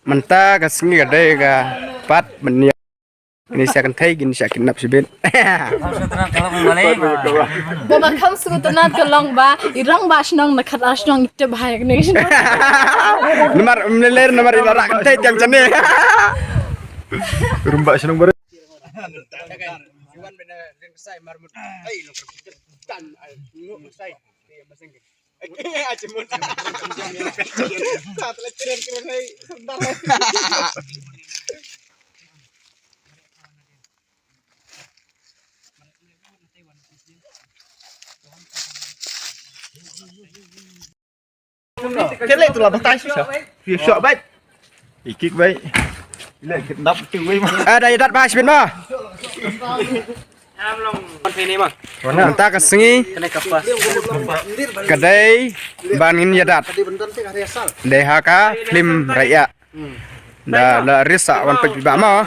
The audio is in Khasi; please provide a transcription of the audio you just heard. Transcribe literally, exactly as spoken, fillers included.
Mynta ka sngi ka dei ka pat mynta. Ini siya kan thai gin siya kidnap sibit. Ba ba kham sngewtynnat ka long ba i rangbah shnong na khat ar shnong i tip hai kane ka shnong. Namar mleler namar i la rak kan thai tiang chane. Rangbah shnong bar. Kele tu lah batai sha. Fi shok bai. Ikik bai. Ile kidnap tu bai. Ah, dai dat bai sibit ma. Mynta ka sngi ka dei ban ngin ïadat. Dei ha ka film Raya. Da la risa wan peit ba ma.